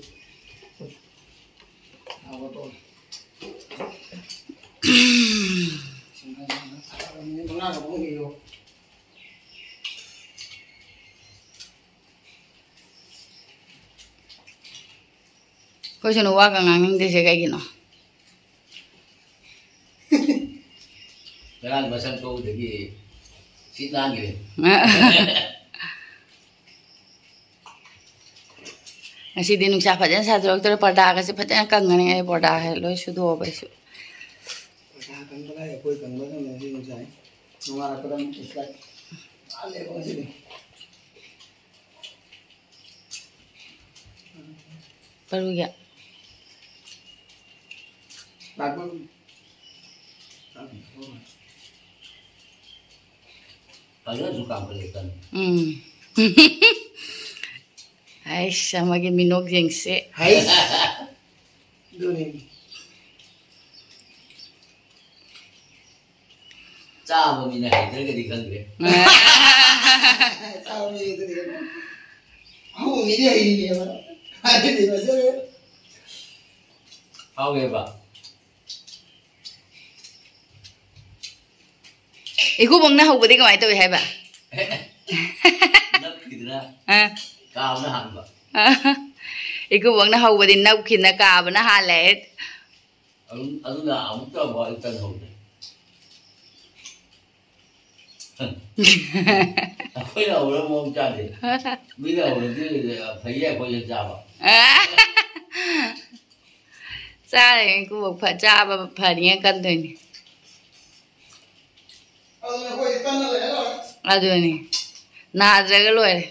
ꯍꯥꯎꯕ ꯇꯣꯛꯑꯦ꯫ ꯃꯉꯥꯒ ꯑꯃꯨꯛ ꯏꯔꯣ꯫ ꯑꯩꯈꯣꯏꯁꯨꯅ ꯋꯥꯒ ꯉꯥꯡꯅꯤꯡꯗ꯭ꯔꯤꯁꯦ ꯀꯩꯒꯤꯅꯣ? ꯉꯔꯥꯡ ꯃꯁꯛ ꯊꯣꯛꯎꯗꯒꯤ ꯁꯤꯠ ꯅꯥꯟꯈ꯭ꯔꯦ꯫ ꯉꯁꯤꯗꯤ ꯅꯨꯡꯁꯥ ꯐꯖꯅ ꯁꯥꯗꯣꯔꯛꯇ꯭ꯔꯦ, ꯄꯔꯗꯥꯒꯁꯦ ꯐꯖꯅ ꯀꯪꯉꯅꯤ꯫ ꯑꯩ ꯄꯔꯗꯥ ꯂꯣꯏ ꯁꯨꯗꯣꯛꯑꯕ ꯑꯩꯁꯨ꯫ ꯄꯔꯗꯥ ꯀꯪꯕ ꯂꯥꯏꯔꯤ, ꯑꯩꯈꯣꯏ ꯀꯪꯕ ꯉꯝꯃꯦ ꯉꯁꯤ ꯅꯨꯡꯁꯥꯁꯦ꯫ ꯅꯣꯡꯉꯥꯜꯂꯛꯄꯗ ꯑꯃꯨꯛ ꯏꯁꯂꯥꯏ ꯅꯥꯜꯂꯦꯕ ꯉꯁꯤꯗꯤ꯫ ꯄꯔꯨꯒꯤ꯫ ꯂꯥꯛꯄ꯫ ꯐꯖꯅꯁꯨ ꯀꯥꯝꯈꯠꯂꯦ ꯀꯟꯅ꯫ ꯎꯝ꯫ ꯍꯩꯁ, ꯑꯃꯒꯤ ꯃꯤꯅꯣꯛ ꯌꯦꯡꯁꯦ꯫ ꯍꯩꯁ꯫ ꯑꯗꯨꯅꯤ꯫ ꯆꯥꯕ ꯃꯤꯅ ꯍꯩꯇ꯭ꯔꯒꯗꯤ ꯈꯪꯗ꯭ꯔꯦ꯫ ꯆꯥꯕ ꯃꯤꯗꯤ ꯍꯩꯇ꯭ꯔꯒꯗꯤ ꯈꯪꯗ꯭ꯔꯦ꯫ ꯍꯧꯕ ꯃꯤꯗꯤ ꯍꯩꯔꯤꯅꯦꯕ꯫ ꯑꯗꯨꯗꯤ ꯐꯖꯔꯦ꯫ ꯍꯥꯎꯋꯦꯕ꯫ ꯏꯀꯨꯕꯣꯛꯅ ꯍꯧꯕꯗꯤ ꯀꯃꯥꯏꯅ ꯇꯧꯏ ꯍꯥꯏꯕ? ꯅꯞꯈꯤꯗꯅ ꯑꯥ꯫ ꯀꯥꯕꯅ ꯍꯥꯟꯕ꯫ ꯏꯀꯨꯕꯣꯛꯅ ꯍꯧꯕꯗꯤ ꯅꯞꯈꯤꯗꯅ ꯀꯥꯕꯅ ꯍꯥꯜꯂꯦ꯫ ꯑꯗꯨꯝ, ꯑꯗꯨꯅ ꯑꯃꯨꯛꯇ ꯑꯃꯨꯛ ꯑꯩ ꯀꯟꯍꯧꯗꯦ꯫ ꯑꯩꯈꯣꯏꯅ ꯍꯧꯔ ꯃꯑꯣꯡ ꯆꯥꯗꯦ꯫ ꯃꯤꯅ ꯍꯧꯔꯗꯤ ꯐꯩꯌꯦ ꯑꯩꯈꯣꯏꯅ ꯆꯥꯕ꯫ ꯆꯥꯔꯦ, ꯏꯀꯨꯕꯣꯛ ꯐ-, ꯆꯥꯕ ꯐꯅꯤꯉꯥꯏ ꯀꯟꯗꯣꯏꯅꯤ꯫ ꯑꯗꯨꯅꯦ ꯑꯩꯈꯣꯏꯗꯤ ꯀꯟꯅ ꯂꯩꯔ ꯂꯣꯏꯔꯦ꯫ ꯑꯗꯨꯅꯤ꯫ ꯅꯥꯗ꯭ꯔꯒ ꯂꯣꯏꯔꯦ꯫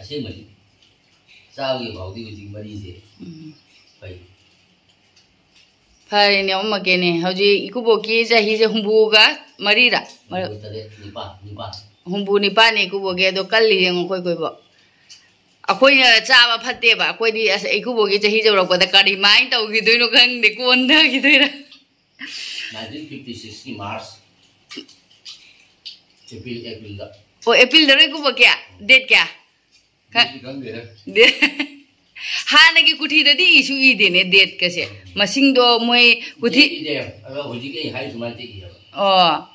ꯑꯁꯦꯡꯕꯅꯤ꯫ ꯆꯥꯕꯒꯤ ꯐꯥꯎꯗꯤ ꯍꯧꯖꯤꯛ ꯃꯔꯤꯁꯦ ꯎꯝ꯫ ꯐꯩ꯫ ꯐꯔꯦꯅꯦ, ꯑꯣꯝꯃꯒꯦꯅꯦ꯫ ꯍꯧꯖꯤꯛ ꯏꯀꯨꯕꯣꯛꯀꯤ ꯆꯍꯤꯁꯦ ꯍꯨꯝꯐꯨꯒ ꯃꯔꯤꯔꯥ? ꯍꯨꯝꯐꯨ ꯇꯔꯦꯠ, ꯅꯤꯄꯥꯟ, ꯅꯤꯄꯥꯟ꯫ ꯍꯨꯝꯐꯨ ꯅꯤꯄꯥꯟꯅꯦ ꯏꯀꯨꯕꯣꯛꯀꯤ, ꯑꯗꯣ ꯀꯜꯂꯤ ꯌꯦꯡꯉꯣ ꯑꯩꯈꯣꯏ ꯀꯣꯏꯕꯣ꯫ ꯑꯩꯈꯣꯏꯅ ꯆꯥꯕ ꯐꯠꯇꯦꯕ꯫ ꯑꯩꯈꯣꯏꯗꯤ ꯑꯁ ꯏꯀꯨꯕꯣꯛꯀꯤ ꯆꯍꯤ ꯌꯧꯔꯛꯄꯗ ꯀꯔꯤꯃꯥꯏꯅ ꯇꯧꯈꯤꯗꯣꯏꯅꯣ ꯈꯪꯗꯦ, ꯀꯣꯟꯊꯈꯤꯗꯣꯏꯔꯥ꯫ Nineteen fifty six ꯀꯤ March꯫ ꯑꯦꯄ꯭ꯔꯤꯜ, ꯑꯦꯄ꯭ꯔꯤꯜꯗ꯫ ꯑꯣ, ꯑꯦꯄ꯭ꯔꯤꯜꯗꯔꯣ ꯏꯀꯨꯕꯣꯛꯀꯤ? Date ꯀꯌꯥ? ꯈ- ꯑꯗꯨꯗꯤ ꯈꯪꯗꯦꯗ꯫ ꯗꯦ-, ꯍꯥꯟꯅꯒꯤ ꯀꯨꯊꯤꯗꯗꯤ ꯏꯁꯨ ꯏꯗꯦꯅꯦ, date ꯀꯁꯦ꯫ ꯃꯁꯤꯡꯗꯣ ꯃꯣꯏ ꯀꯨꯊꯤ- ꯏꯗꯦ, ꯑꯗꯣ ꯍꯧꯖꯤꯛ ꯑꯩ ꯍꯥꯏ ꯁꯨꯃꯥꯏꯅ ꯏꯌꯦꯕ꯫ ꯑꯣ꯫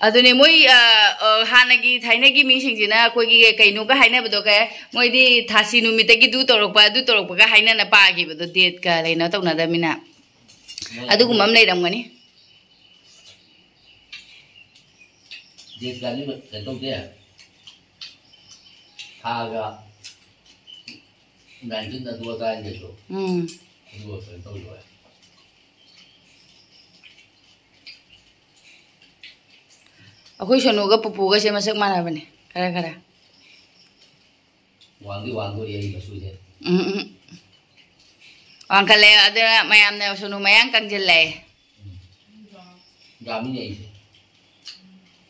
ꯑꯗꯨꯅꯦ ꯃꯣꯏ, ꯑ, ꯑ, ꯍꯥꯟꯅꯒꯤ ꯊꯥꯏꯅꯒꯤ ꯃꯤꯁꯤꯡꯁꯤꯅ ꯑꯩꯈꯣꯏꯒꯤ ꯀꯩꯅꯣꯒ ꯍꯥꯏꯅꯕꯗꯣ ꯀꯩ, ꯃꯣꯏꯗꯤ ꯊꯥꯁꯤ ꯅꯨꯃꯤꯠꯇꯒꯤ ꯑꯗꯨ ꯇꯧꯔꯛꯄ, ꯑꯗꯨ ꯇꯧꯔꯛꯄꯒ ꯍꯥꯏꯅꯅ ꯄꯥꯈꯤꯕꯗꯣ, date ꯀ ꯀꯩꯅꯣ ꯇꯧꯅꯗꯕꯅꯤꯅ꯫ ꯃꯣꯏ ꯑꯗꯨꯒꯨꯝꯕ ꯑꯃ ꯂꯩꯔꯝꯒꯅꯤ꯫ Date ꯀꯗꯤ ꯀꯩꯅꯣ ꯇꯧꯗꯦ꯫ ꯊꯥꯒ nineteen ꯑꯗꯨ ꯑꯗꯥꯏꯗꯁꯨ꯫ ꯎꯝ꯫ ꯑꯗꯨꯒ ꯀꯩꯅꯣ ꯇꯧꯗꯕ꯫ ꯑꯩꯈꯣꯏ ꯁꯣꯅꯨꯒ ꯄꯨꯄꯨꯒꯁꯦ ꯃꯁꯛ ꯃꯥꯟꯅꯕꯅꯦ, ꯈꯔ ꯈꯔ꯫ ꯋꯥꯡꯗꯤ ꯋꯥꯡꯗꯣꯔꯤ ꯑꯩ ꯃꯆꯨꯁꯦ꯫ ꯎꯝ, ꯎꯝ꯫ ꯋꯥꯡꯈꯠꯂꯦ, ꯑꯗꯨꯅ ꯃꯌꯥꯝꯅ ꯁꯣꯅꯨ ꯃꯌꯥꯡ ꯀꯪꯁꯤꯜꯂꯛꯑꯦ꯫ ꯎꯝ꯫ ꯌꯥꯝꯃꯤꯅꯦ ꯑꯩꯁꯦ꯫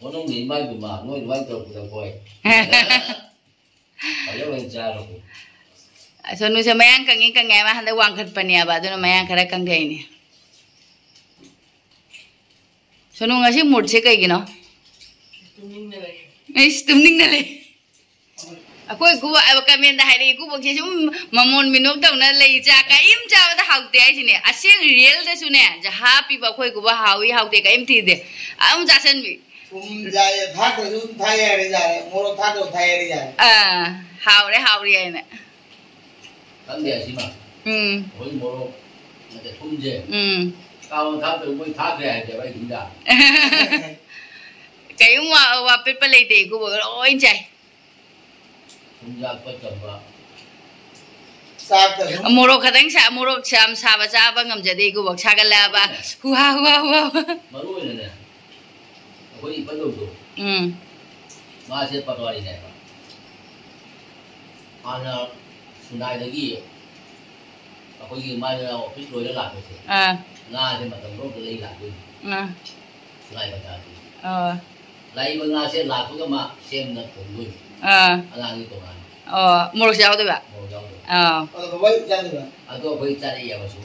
ꯑꯣ, ꯅꯪꯗꯤ ꯏꯃꯥ ꯏꯕꯦꯝꯃ, ꯅꯣꯏ ꯑꯗꯨꯃꯥꯏꯅ ꯇꯧꯔꯛꯄꯗ ꯑꯩꯈꯣꯏ ꯐꯖꯅ ꯆꯥꯔꯕꯣ? ꯁꯣꯅꯨꯁꯦ ꯃꯌꯥꯡ ꯀꯪꯉꯤ ꯀꯪꯉꯤ ꯍꯥꯏ, ꯃꯥ ꯍꯟꯗꯛ ꯋꯥꯡꯈꯠꯄꯅꯦꯕ, ꯑꯗꯨꯅ ꯃꯌꯥꯡ ꯈꯔ ꯀꯪꯊꯩꯅꯦ꯫ ꯁꯣꯅꯨ, ꯉꯁꯤ moodꯁꯦ ꯀꯩꯒꯤꯅꯣ? ꯇꯨꯝꯅꯤꯡꯅ ꯂꯩ꯫ ꯑꯩꯁ, ꯇꯨꯝꯅꯤꯡꯅ ꯂꯩ꯫ ꯑꯩꯈꯣꯏ ꯏꯀꯨꯕꯣꯛ, ꯑ, comment ꯍꯥꯏꯔꯛꯏ, "ꯏꯀꯨꯕꯣꯛꯁꯦ ꯁꯨꯝ ꯃꯃꯣꯟ ꯃꯤꯅꯣꯛ ꯇꯧꯅ ꯂꯩ, ꯆꯥꯛ ꯀꯔꯤꯝ ꯆꯥꯕꯗ ꯍꯥꯎꯇꯦ" ꯍꯥꯏꯁꯤꯅꯦ꯫ ꯑꯁꯦꯡ realꯗꯁꯨꯅꯦ, ꯖꯍꯥ ꯄꯤꯕ ꯑꯩꯈꯣꯏ ꯏꯀꯨꯕꯣꯛ ꯍꯥꯎꯏ ꯍꯥꯎꯇꯦ ꯀꯔꯤꯝ ꯊꯤꯗꯦ꯫ ꯑꯗꯨꯝ ꯆꯥꯁꯟꯕꯤ꯫ ꯊꯨꯝ ꯌꯥꯏꯌꯦ, ꯊꯥꯛꯇ꯭ꯔꯁꯨ ꯑꯗꯨꯝ ꯊꯥꯛ ꯌꯥꯔꯦ, ꯌꯥꯔꯦ꯫ ꯃꯣꯔꯣꯛ ꯊꯥꯛꯇ꯭ꯔꯁꯨ ꯊꯥꯛ ꯌꯥꯔꯦ, ꯌꯥꯔꯦ꯫ ꯑꯥ, ꯍꯥꯎꯔꯦ, ꯍꯥꯎꯔꯦ ꯍꯥꯏꯅ꯫ ꯈꯪꯗꯦ ꯑꯁꯤꯃ꯫ ꯎꯝ꯫ ꯑꯩꯈꯣꯏ ꯃꯣꯔꯣꯛ ꯅꯠꯇꯦ, ꯊꯨꯝꯁꯦ꯫ ꯎꯝ꯫ ꯀꯥꯡ ꯊꯥꯛꯇ꯭ꯔꯁꯨ ꯃꯣꯏ ꯊꯥꯛꯈ꯭ꯔꯦ ꯍꯥꯏꯗꯦꯕ ꯑꯩ ꯊꯨꯝꯗ꯫ ꯀꯔꯤꯝ ꯋꯥ-, ꯋꯥꯄꯦꯠꯄ ꯂꯩꯇꯦ, ꯏꯀꯨꯕꯣꯛ ꯂꯣꯏ ꯆꯥꯏ꯫ ꯊꯨꯝ ꯌꯥꯛꯄ ꯆꯝꯕ꯫ ꯆꯥꯛꯇ ꯁꯨꯝ ꯃꯣꯔꯣꯛ ꯈꯛꯇꯪ ꯁꯥ-, ꯃꯣꯔꯣꯛ ꯌꯥꯝ ꯁꯥꯕ ꯆꯥꯕ ꯉꯝꯖꯗꯦ, ꯏꯀꯨꯕꯣꯛ ꯁꯥꯒꯠꯂꯛꯑꯕ꯫ ꯍꯨꯍꯥ, ꯍꯨꯍꯥ, ꯍꯨꯍꯥ꯫ ꯃꯔꯨ ꯑꯣꯏꯅꯅꯦ, ꯑꯩꯈꯣꯏ ꯏꯄꯟꯗꯧꯗꯣ꯫ ꯎꯝ꯫ ꯃꯥꯁꯦ ꯄꯇꯋꯥꯔꯤꯅꯦꯕ꯫ ꯍꯥꯟꯅ ꯁꯨꯅꯥꯏꯗꯒꯤ ꯑꯩꯈꯣꯏꯒꯤ ꯃꯥꯅ ꯑꯣꯐꯤꯁ ꯂꯣꯏꯔ ꯂꯥꯛꯄꯁꯦ, ꯑꯥ꯫ ꯉꯥꯁꯦ ꯃꯇꯝ ꯄꯨꯝꯅꯃꯛꯇ ꯂꯩ ꯂꯥꯛꯇꯣꯏꯅꯤ꯫ ꯑꯥ꯫ ꯁꯨꯅꯥꯏ ꯕꯖꯥꯔꯗꯒꯤ꯫ ꯑꯥ꯫ ꯂꯥꯛꯏꯕ ꯉꯥꯁꯦ ꯂꯥꯛꯄꯒ ꯃꯥ ꯁꯦꯝꯅ ꯊꯣꯡꯗꯣꯏꯅꯤ꯫ ꯑꯥ꯫ ꯑꯉꯥꯡꯒꯤ ꯇꯣꯉꯥꯟꯅ꯫ ꯑꯣ, ꯃꯣꯔꯣꯛꯁꯨ ꯌꯥꯎꯗꯣꯏꯕ? ꯃꯣꯔꯣꯛ ꯌꯥꯎꯗꯣꯏꯕ꯫ ꯑꯥ꯫ ꯑꯗꯣ ꯕꯕꯥ ꯆꯥꯗꯣꯏꯕ? ꯑꯗꯣ ꯑꯩꯈꯣꯏ ꯆꯥꯅꯩꯌꯦꯕ ꯁꯨꯝ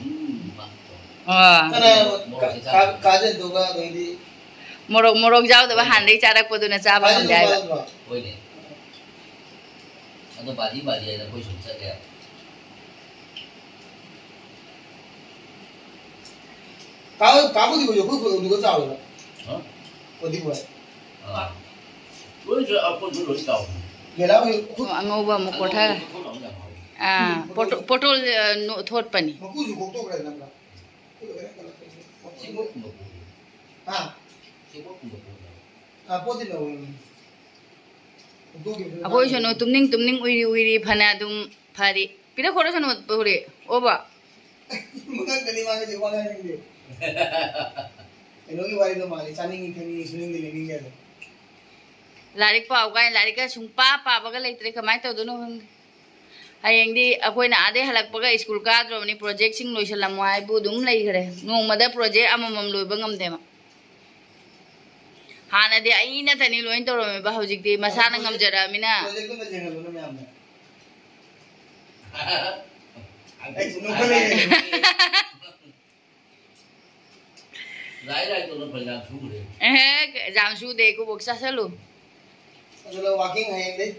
ꯃꯥ ꯊꯣꯡꯉꯦ꯫ ꯑꯥ꯫ ꯀꯅꯥ ꯃꯣꯔꯣꯛꯁꯦ ꯀꯥ-, ꯆꯥꯗꯣꯏꯕ꯫ ꯀꯥꯖꯤꯟꯗꯨꯒ ꯑꯗꯩꯗꯤ ꯃꯣꯔꯣꯛ, ꯃꯣꯔꯣꯛ ꯌꯥꯎꯗꯕ ꯍꯣꯏꯅꯦ꯫ ꯍꯥꯟꯅꯗꯒꯤ ꯆꯥꯔꯛꯄꯗꯨꯅ ꯆꯥꯕ ꯉꯝꯗꯦ ꯍꯥꯏꯕ꯫ ꯀꯥꯖꯤꯟꯗꯨꯒ ꯍꯣꯏꯅꯦ꯫ ꯑꯗꯣ ꯕꯥꯖꯤ ꯕꯥꯖꯤ ꯍꯥꯏꯅ ꯑꯩꯈꯣꯏ ꯁꯨꯝ ꯆꯠꯂꯦ꯫ ꯀꯥ-, ꯀꯥꯕꯨꯗꯤ ꯑꯣꯏ, ꯑꯩꯈꯣꯏ ꯈꯨꯜ ꯑꯗꯨꯒ ꯆꯥꯎꯋꯦꯕ꯫ ꯍꯥ? ꯀꯣꯗꯤ ꯍꯣꯏ꯫ ꯑꯥ꯫ ꯂꯣꯏ ꯆꯥ-, ꯑꯩꯈꯣꯏꯁꯨ ꯂꯣꯏ ꯆꯥꯎꯕꯅꯤ꯫ ꯃꯦꯂꯥ ꯍꯣꯏ ꯈꯨꯜ ꯑꯉꯧꯕ ꯑꯃꯨꯛ ꯀꯣꯊꯔꯦ꯫ ꯑꯉꯧꯕ ꯈꯨꯜ ꯑꯃ ꯌꯥꯝ ꯍꯥꯎꯋꯤ꯫ ꯑꯥ, ꯄꯣꯇꯣ-, ꯄꯣꯇꯣꯜ, ꯑ, ꯅꯣ-, ꯊꯣꯠꯄꯅꯤ꯫ ꯃꯀꯨꯁꯨ ꯈꯣꯛꯇꯣꯛꯈ꯭ꯔꯦ ꯅꯪꯒ꯫ ꯁꯦꯕꯣꯠꯀꯨꯝꯕ ꯄꯣꯛꯏ꯫ ꯍꯥ? ꯁꯦꯕꯣꯠꯀꯨꯝꯕ ꯄꯣꯛꯏ꯫ ꯑꯥ, ꯄꯣꯠꯇꯤ ꯂꯧꯋꯦ꯫ ꯈꯣꯛꯇꯣꯛꯈꯤꯕꯗꯨꯅ ꯑꯩꯈꯣꯏꯁꯨ ꯃꯥꯡꯈ꯭ꯔꯦ꯫ ꯅꯣ-, ꯇꯨꯝꯅꯤꯡ ꯇꯨꯝꯅꯤꯡ ꯎꯏꯔꯤ ꯎꯏꯔꯤ ꯐꯅ ꯑꯗꯨꯝ ꯐꯔꯤ꯫ ꯄꯤꯔꯛꯈꯣꯔꯣ ꯁꯅꯨ ꯄꯨꯔꯤ꯫ ꯑꯣꯕ꯫ ꯃꯉꯛꯇꯅꯤ ꯃꯥꯒꯤꯁꯦ ꯋꯥ ꯉꯥꯡꯅꯤꯡꯗꯦ꯫ ꯀꯩꯅꯣꯒꯤ ꯋꯥꯔꯤꯗꯣ ꯃꯥꯜꯂꯤ, ꯆꯥꯅꯤꯡꯉꯤ ꯊꯛꯅꯤꯡꯉꯤ ꯁꯨꯅꯤꯡꯗꯦ ꯂꯩꯅꯤꯡꯗꯦ ꯑꯗꯣ꯫ ꯂꯥꯏꯔꯤꯛ ꯄꯥꯎ ꯀꯥꯏꯅ ꯂꯥꯏꯔꯤꯛꯀ ꯁꯨꯡꯄꯥ ꯄꯥꯕꯒ ꯂꯩꯇ꯭ꯔꯦ, ꯀꯃꯥꯏꯅ ꯇꯧꯗꯣꯏꯅꯣ ꯈꯪꯗꯦ꯫ ꯍꯌꯦꯡꯗꯤ ꯑꯩꯈꯣꯏꯅ ꯑꯥꯗꯩ ꯍꯜꯂꯛꯄꯒ ꯁ꯭ꯀꯨꯜ ꯀꯥꯗ꯭ꯔꯕꯅꯤ, ꯄ꯭ꯔꯣꯖꯦꯛꯁꯤꯡ ꯂꯣꯏꯁꯤꯜꯂꯝꯃꯣ ꯍꯥꯏꯕꯨ ꯑꯗꯨꯝ ꯂꯩꯈ꯭ꯔꯦ꯫ ꯅꯣꯡꯃꯗ ꯄ꯭ꯔꯣꯖꯦꯛ ꯑꯃꯃꯝ ꯂꯣꯏꯕ ꯉꯝꯗꯦꯕ꯫ ꯍꯥꯟꯅꯗꯤ ꯑꯩ ꯅꯠꯇꯅꯤ ꯂꯣꯏ ꯇꯧꯔꯝꯃꯦꯕ, ꯍꯧꯖꯤꯛꯇꯤ ꯃꯁꯥꯅ ꯄ꯭ꯔꯣꯖꯦꯛ-, ꯉꯝꯖꯔꯛꯑꯃꯤꯅ꯫ ꯄ꯭ꯔꯣꯖꯦꯛꯇꯨꯃ ꯌꯦꯡꯍꯜꯂꯨꯅ ꯃꯌꯥꯝꯅ꯫ ꯑꯩꯁꯨ ꯅꯣꯛꯈꯠꯂꯛꯑꯦ꯫ ꯂꯥꯏ ꯂꯥꯏ ꯇꯧꯅ ꯐꯅꯌꯥꯝ ꯁꯨꯈ꯭ꯔꯦ꯫ ꯑꯦꯍꯦ, ꯌꯥꯝ ꯁꯨꯗꯦ, ꯀꯣꯕꯣꯛ ꯆꯥꯁꯜꯂꯨ꯫ ꯑꯗꯨꯅ walking ꯍꯌꯦꯡꯗꯩ꯫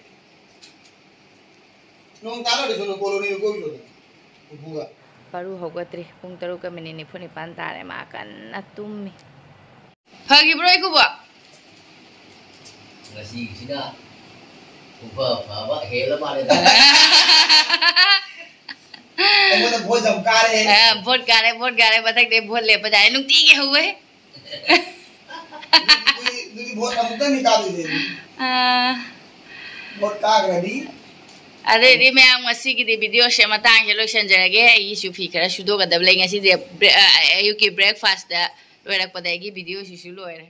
ꯅꯣꯡ ꯇꯥꯔꯗꯤ ꯁꯣꯝꯗ ꯀꯣꯂꯣꯅꯤꯗ ꯀꯣꯏꯔꯨꯔꯣꯗꯅ꯫ ꯎꯄꯨꯒ꯫ ꯄꯥꯔꯨ ꯍꯧꯒꯠꯇ꯭ꯔꯤ꯫ ꯄꯨꯡ ꯇꯔꯨꯛꯀ ꯃꯤꯅꯤꯠ ꯅꯤꯐꯨ ꯅꯤꯄꯥꯟ ꯇꯥꯔꯦ꯫ ꯃꯥ ꯀꯟꯅ ꯇꯨꯝꯃꯤ꯫ ꯐꯈꯤꯕ꯭ꯔꯣ, ꯏꯀꯨꯕꯣꯛ? ꯉꯁꯤꯒꯤꯁꯤꯅ ꯄꯨꯡꯐ ꯐꯕ ꯍꯦꯜꯂ ꯃꯥꯜꯂꯦꯗ꯫ ꯑꯩꯉꯣꯟꯗ ꯚꯣꯠ ꯌꯥꯝ ꯀꯥꯔꯦ꯫ ꯑ, ꯚꯣꯠ ꯀꯥꯔꯦ, ꯚꯣꯠ ꯀꯥꯔꯦ꯫ ꯃꯊꯪꯗꯩ ꯚꯣꯠ ꯂꯦꯞꯄ ꯇꯥꯔꯦ꯫ ꯅꯨꯡꯇꯤꯒꯤ ꯍꯧꯋꯦ꯫ ꯑꯗꯨꯗꯤ, ꯑꯗꯨꯗꯤ ꯚꯣꯠ ꯑꯃꯨꯛꯇꯪꯅꯤ ꯀꯥꯗꯣꯏꯁꯦ꯫ ꯑ꯫ ꯚꯣꯠ ꯀꯥꯈ꯭ꯔꯗꯤ꯫ ꯑꯗꯨꯑꯣꯏꯗꯤ ꯃꯌꯥꯝ, ꯉꯁꯤꯒꯤꯗꯤ video ꯁꯦ ꯃꯇꯥꯡꯁꯦ ꯂꯣꯏꯁꯤꯟꯖꯔꯒꯦ꯫ ꯑꯩꯒꯤꯁꯨ ꯐꯤ ꯈꯔ ꯁꯨꯗꯣꯛꯀꯗꯕ ꯂꯩ꯫ ꯉꯁꯤꯗꯤ ꯕ꯭ꯔꯦ-, ꯑ, ꯑꯌꯨꯛꯀꯤ breakfast ꯂꯣꯏꯔꯛꯄꯗ ꯑꯩꯒꯤ video ꯁꯤꯁꯨ ꯂꯣꯏꯔꯦ꯫